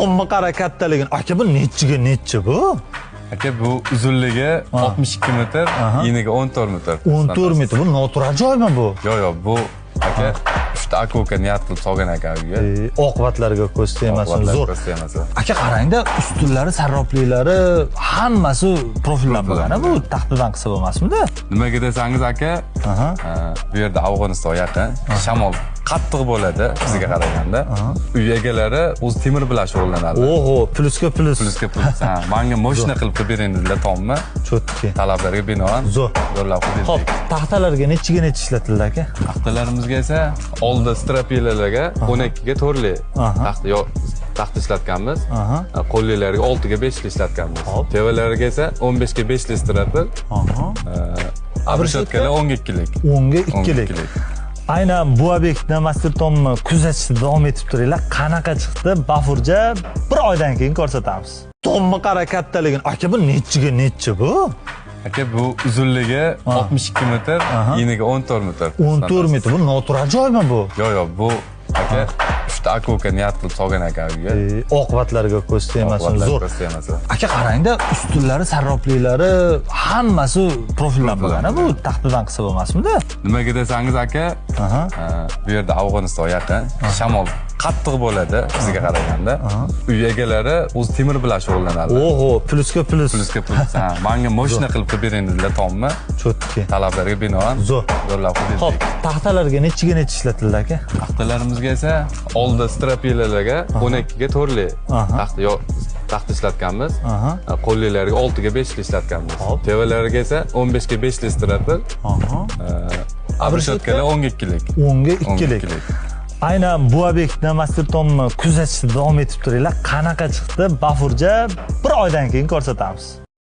Tomni qara kattaligini. Aka, bu nechiga nechi bu? Aka, bu uzunligi 62 metr, eniga 14 metr. 14 metr. Bu noturar joymi bu? Yo'q, yo'q, bu aka 3 ta aka niyat qilib solgan aka uyga. Oqibatlariga ko'z tegmasin, Oqibatlari zo'r. ko'z tegmasin. Aka, qarangda, ustunlari, sarrobliklari hammasi profildan bo'lgan. Bu taxtadan qilsa bo'lmasmidi? Nimaga desangiz aka, bu yerda Afg'oniston yaqin, shamol qattiq bo'ladi bizga qaraganda. Uy egalari o'zi temir bilan shug'ullanadi. Oho, plyusga plyus. Plyusga plyus. Ha, manga moshina qilib qilib bering dedilar tomni. Чётко. Talablarga binoan Zo'r. zo'rlab qilib Xo'p, berdik. Taxtalarga nechiga nechi ishlatildi, aka? Taxtalarimizga esa oldi стропила larga 12 ga 4lik taxta yo taxta ishlatganmiz. Qo'lliklarga 6 ga 5 ishlatganmiz. Tevalarga esa 15 ga 5 стропил. Обрешётка lar 10 ga 2lik. 10 ga 10 ga 2lik. 2lik. Aynan bu obyektni master tomni kuzatishda davom etib turinglar. Qanaqa chiqdi? Bafurja bir oydan keyin ko'rsatamiz. Tomni qara kattaligini. Aka, bu nechiga nechi bu? Aka, bu uzunligi 62 metr, eniga 14 metr. 14 metr. Bu noturar joymi bu? Yo'q, yo'q, bu aka 3 ta aka niyat qilib solgan aka uyga. Oqibatlariga ko'z tegmasin, Oqibatlari zo'r. ko'z tegmasin. Aka, qarangda, ustunlari, sarrobliklari hammasi profildan bo'lgan. Bu taxtadan qilsa bo'lmasmidi? Nimaga desangiz aka, bu yerda Afg'oniston yaqin, shamol qattiq bo'ladi bizga qaraganda. Uy egalari o'zi temir bilan shug'ullanadi. Oho, plyusga plyus. Plyusga plyus. Ha, manga moshina qilib qilib bering dedilar tomni. Чётко. Talablarga binoan Zo'r. zo'rlab qilib Xo'p, berdik. Taxtalarga nechiga nechi ishlatildi, aka? Taxtalarimizga esa oldi стропила larga 12 ga 4lik taxta yo taxta ishlatganmiz. Qo'lliklarga 6 ga 5 ishlatganmiz. Tevalarga esa 15 ga 5 стропил. Обрешётка lar 10 ga 2lik. 10 ga 10 ga 2lik. 2lik. Aynan bu obyektni master tomni kuzatishda davom etib turinglar. Qanaqa chiqdi? Bafurja bir oydan keyin ko'rsatamiz.